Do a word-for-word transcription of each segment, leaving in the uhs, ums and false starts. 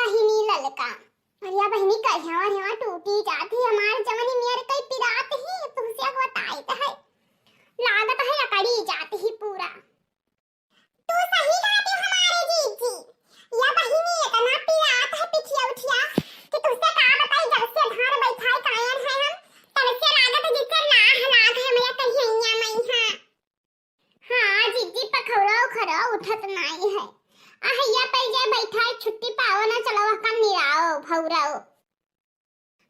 बहिनी ललका, अरे या बहिनी, करिया वरिया टूटी जात ही, हमार जवनी मेर कई पिरात ही, तुहसे अगवताइत है, लागत है अकड़ी जात ही पूरा। तू सही कहत हो हमारे जीजी, या बहिनी इतना पिरात है पिठिया उठिया कि तुहसे का बताई, जब से धान बैठाए कायन है हम, तब से लागत है जिससे लाह लाग है मेरा कहिया मैया। हाँ, जिज्जी पखौड़ा उखड़ा उठत नाई है। अहैया पै जे बैठा है, छुट्टी पाओ ना, चलो वहका निराओ, भौराओ।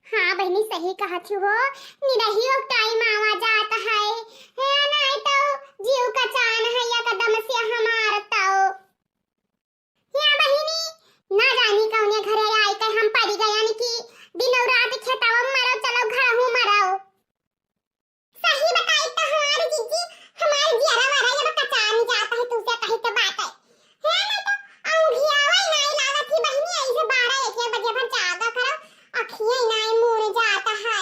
हाँ बहिनी, सही कहत हो, निरहियो टाइम आवा जात है। हे नाई तो जीव का चान है, एकदम से हमार तो। या बहिनी, ना जानी कौने घरे आई के हम पड़ी गयन कि दिन और रात खेतवा मरो, चलो घरहू मरो। सही बताई तो हमार जिज्जी, हमार जियरा वारा जब कचान जाता है तुमसे कही के बात है। है ना तो औंघियावा ही नाई लागत ही बहिनी, ऐसे बारह एक बजे भर जागा करो, अखियाँ ही नाई मून जाता है।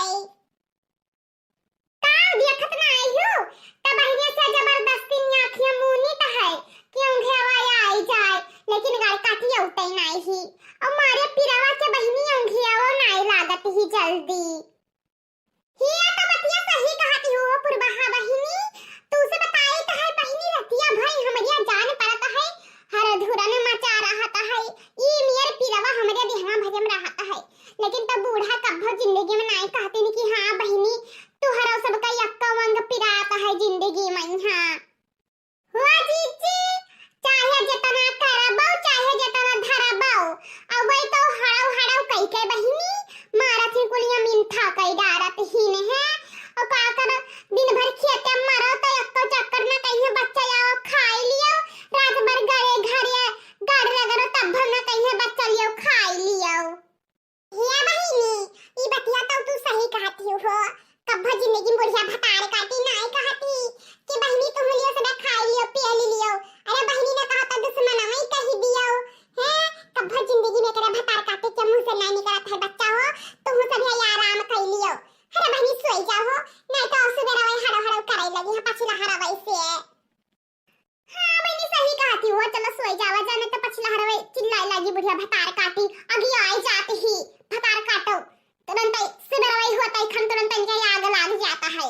का देखत ना आई हो, तब बहिनिया से जबरदस्ती में आँखियाँ मूनित है कि औंघियावा आई जाए, लेकिन गाय काटी औते नाई ही। और मारे पिरवा के बहिनी औंघियावा नाई लागत ही जल्दी। हिया तो बतिया सही कहती हो पुरबहा बहिनी, तू से बताई तो है बहिनी रतिया भई हमरिया जान परत है, हर धुरन मचा रहत है, ई मेर पिरवा हमरे देहवा भरे में रहत है, लेकिन तो बूढ़ा कब्बो जिंदगी में नाई कहती कि हाँ बहिनी, तुहरो सबका यक्का वंग पिरात है जिंदगी में। हाँ। हो जीजी, चाहे जेतना करबो, चाहे जेतना धरबो, अबै तो हड़ौ हड़ौ कई के बहिनी, मारत ही कुलिया मिंथा कई डारत ही ने है। और का कर, दिन भर खेते मरो तो एको चक्कर न कहिए बच्चा आओ खाई लियो, रात भर गड़े घरे गड़ रगड़ो तब भर न कहिए बच्चा लियो खाई लियो। हे बहिनी, ई बतिया तो तू सही कहती हो। कब्बो जिंदगी में बुढ़िया भतार काटी नाई कहती कि बहिनी तुम लियो सबे खाई लियो, पिए ली लियो। अरे बहिनी ने कहा तो दुश्मन आई कही दियो। हैं, कब्बो जिंदगी में करे भतार काटे के मुंह से नाई निकलत है बच्चा हो, तुम सब है आराम कर लियो। अरे बहिनी सोई जाओ हो, नाई तो सुबह रवाई हड़ो हड़ो करे लगी है पछिला हड़ो वैसे। हाँ बहिनी, सही कहती हो, चलो सोई जावा, जाने तो पछिला हरवे चिल्लाए लागी बुढ़िया भतार काटी, अगी आई जात ही भतार काटो, तुरंत ही सुबह रवाई होता ही खन तुरंत इनके आग लाग जाता है।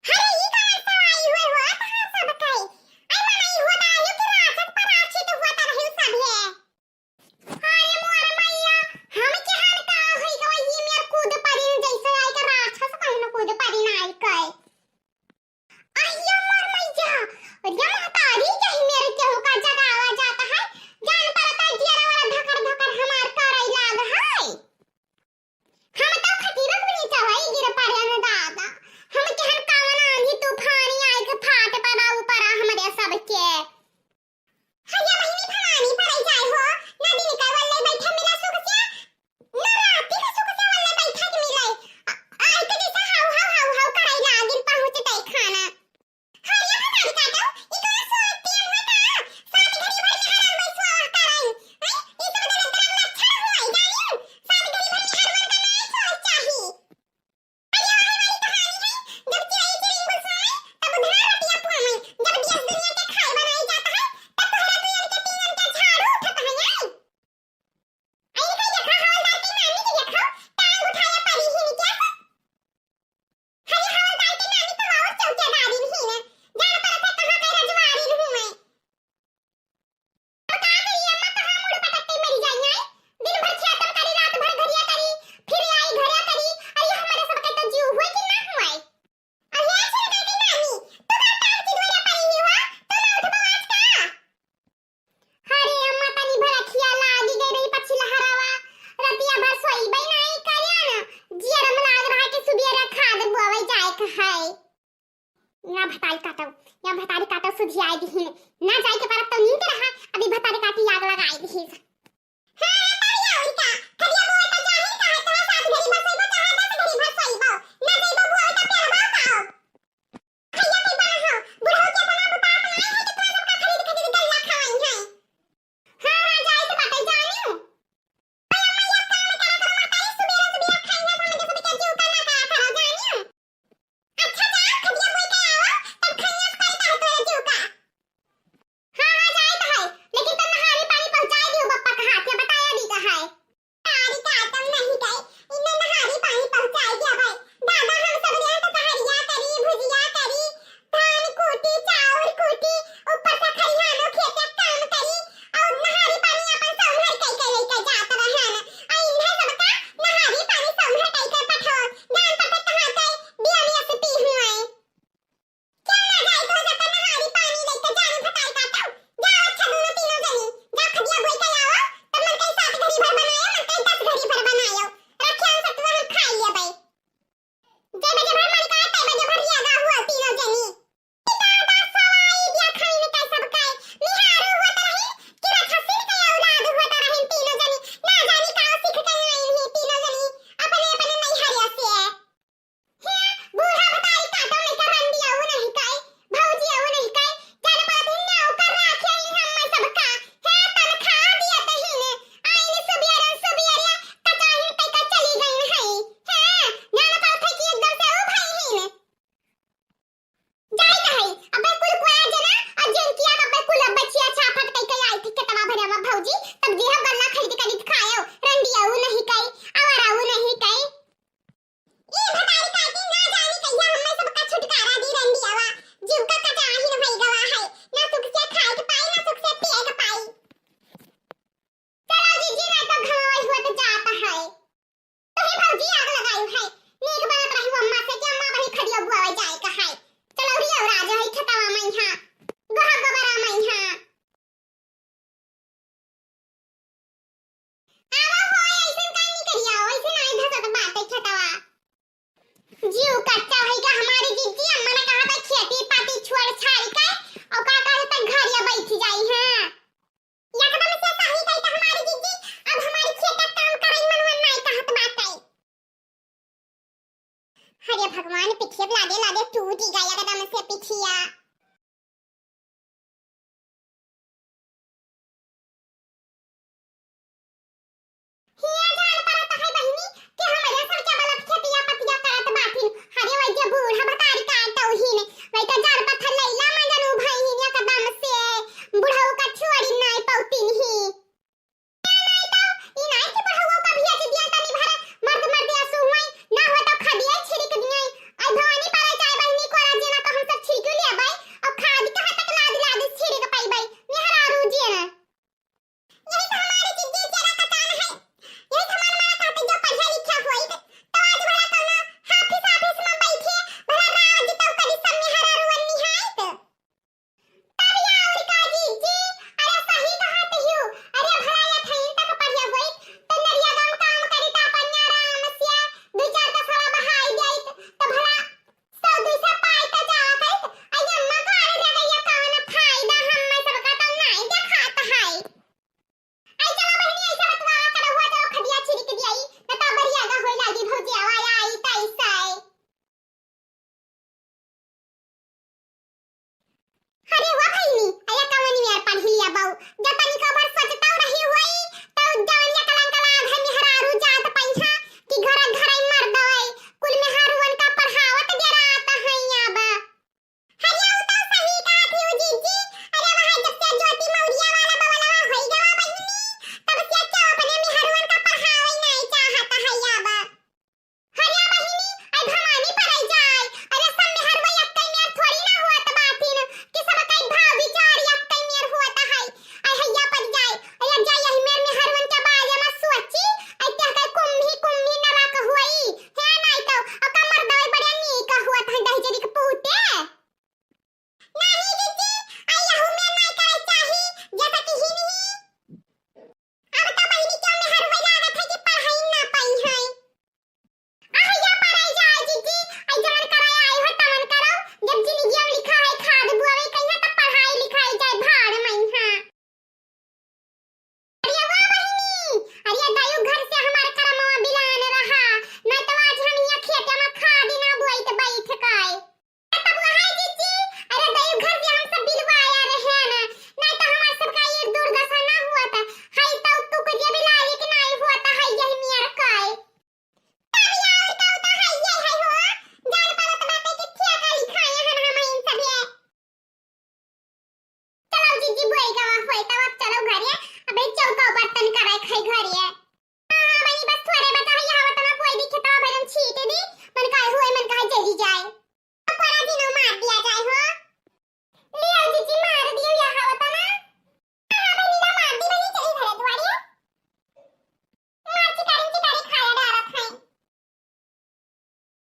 अरे ई कौन सवाई हुए हो, कहाँ सब कई? आई मनाई होता है कि राक्षस पराक्षित होता रहे सब है। अरे मोर मैया, हम केहन का होई गवा, ई मेर कूद परिन जैसे आई के राक्षस कहन कूद परिन आई के। अहिया मोर मैया, अरे महतारी कहीं मेरे केहू का जगावा जाता है, जान पड़ता जियरा वाला धकर धकर हमार करई लाग है। हम तो खटिया के नीचे वही गिर पड़े न दादा। हम केहन कावन आंधी तूफानी आए के फाट पड़ा ऊपर हमरे सबके। हइया बहिनी भवानी पड़े जाए हो, ना दिन का वल्ले बैठे मिला सुख से, ना राती का सुख से वल्ले बैठे के मिले। आ-, आए के जैसे हाउ हाउ हाउ हाउ कराई लागिन पहुँच तय खाना। हरिया भतारी काटो, ई कौन सोती है हुआ का? सात घड़ी भर में हर में सोआ कराई। हैं? ई सब दरिद्र लक्षण हुआ, जानियो? सात घड़ी भर में हर वर्ग में सोच चाही। अरे वाह, हमारी कहानी है, जब चिड़ै चिरंगुल सोए, तब उधना रोटियां पुआवे, जब देश दुनिया के खाए बनाए जाता है, तब तोहरा दुयन के तीनन के झाड़ू उठत है, आई? आई कई देखा हवलदार के नानी के देखा, टांग उठाया पड़ी ही नहीं क्या? अरे हवलदार के नानी तो और चौकीदारी नहीं है, जान पड़त है कहाँ के रजवारी नहीं है। अब का करी अम्मा, कहाँ मुड़ पटक के मरी जाई, आए? दिन भर खेतम करी, रात भर घरिया करी, फिर आई घरे करी। अरे हमारे सबके तो जीव हुए कि ना हुए? अरे सुन गई थी नानी, तू का टांग की धोरे पड़ी हुई हुआ, तू ना उठबो आज का? अरे अम्मा, तनी भर अखिया लागी गई रही पछिला हरावा, रतिया भर सोईबे नाई करिया ना, जियरम लाग रहा कि सुबेरे खाद बोवे जाए के है। या भतारी काटो, या भतारी काटो, सुधियाए दिहिन। ना जाए के परब तो नींद रहा, अभी भतारी काटी आग लगाए दिहिस। हाँ, रे तरिया उनका, खदिया बोए तो जाहिर का है, तोरा सात घड़ी बसइबो, चाहे दस घड़ी बसइबो। ना जइबो बोए तो पेलबो का हो? खइया के बड़ा हो, बुढ़ऊ के बड़ा बुता अपना है कि तोरा सबका खरीद खरीद गल्ला खवाई है। हाँ, हाँ, जाए तो बाटे जानियो। खेप लागे लागे टूटी गया एकदम से पिठिया। हिया जान परत है बहिनी कि हमरे सबके बलत खेतिया पतिया करत बाटिन। अरे वही जे बूढ़ा भतारी काटौ ही ने, वही तो जान पत्थर लैला मजनू भइहिन एकदम से। बुढ़ऊ का छोड़ी नाई पौतिन ही। नाई तो, ई नाई कि बुढ़ऊ का भी आज दिया तनी भर मर्द मर्द आंसू हुई, ना हो तो खदिया छिड़क दिए। आई भवानी पारे जाए बहिनी कोरा जेना तो हम सब छिड़क लेबै, और खाद कहाँ तक लाद लाद छिड़क पाइबै, मेहरारू जेना। यही तो हमारे जिज्जी के रकतान है। यही तो हमारे मारा कहते जो पढ़े लिखे होइत, तो आज भला कौनो हाफिस ऑफिस में बैठे, भला राज तो करी सब मेहरारू अन्नी है तो। तब या और का जिज्जी, अरे सही कहत हियो, अरे भला ये ठहिन तक पढ़े होइत, तो नरिया गाँव काम करी तो अपन आराम से दू चार दसवा बहाई जाइत, तो भला सौ दुई सौ पाई त जात है, आई अम्मा घरे रह गई, कौन फायदा, हम मैं सबका तो नाई देखात है। आई चलो बहिनी, ऐसा बतवा करो, हुआ चलो खदिया छिड़क दिया, न तो बरिया गा होई लागी भौजी, आवा आई तैसा है। अरे वाह बहिनी, अरे कवनी यार पढ़ लिया बाऊ, जब तनी को भर सोचता रही हुई, तो जवन या कलंक लाग है मेहरारू जात पैसा, कि घर घर ही मर दवाई, कुल मेहरारू उनका पढ़ावत जरात है अब। अरे, उ तो सही कहत हिउ जीजी। अरे, वहाँ जब से ज्योति मौर्य वाला बवलवा होई गवा बहिनी, तब से क्या अपने मेहरुअन का पढ़ावे नहीं चाहत है अब। अरे बहिनी, आई भवानी पर आई जाए। अरे, सब मेहरुआ एक्कै मेर थोड़ी ना हुआ त बातिन, कि सब कई भाव विचार एक्कै मेर हुआ त है। आई हैया पर जाए। अरे, जाए यही मेर मेहरुअन के बारे में सोची। आई क्या कई कुम्ही, कुम्ही नरक हुई। हे नाई तो, ओका मर्दवे बड़े नीक हुआ त है दहिजरी के पूते। नाही जीजी, आई यहू में नाही करे चाही, जैसा कि ही नहीं। अब तो बहिनी के मेहरुआ लागत है कि पढ़ाई ना पाई है। आह, या पढ़ाई जाए जीजी, आई जवन करे आई हो तवन करो, जब जिंदगी में लिखा है खाद बुआवे कहिया तब पढ़ाई लिखाई जाए भाड़ में, हाँ। अरे वाह बहिनी, अरे दयू घर से हमार करमवा बिलान रहा, नहीं तो आज हम यहाँ खेते में खाद ना बुआइत बैठ काए। तब वहाँ जीजी, अरे दयू घर से हम सब बिलवाया रहे ना, नहीं तो हमार सबका ये दुर्दशा ना हुआ था। हाय तो तू को ये बिलाई के नहीं हुआ था, हाय यही मियार काए। तब यार तो, तो हाय ये है हो, जान पड़त बाटे कि क्या का लिखाए हैं हम इन सब ये। चलो जीजी, बोई गवा होए, तब अब चलो घरे, अबे चौका बर्तन करे खाई घरे।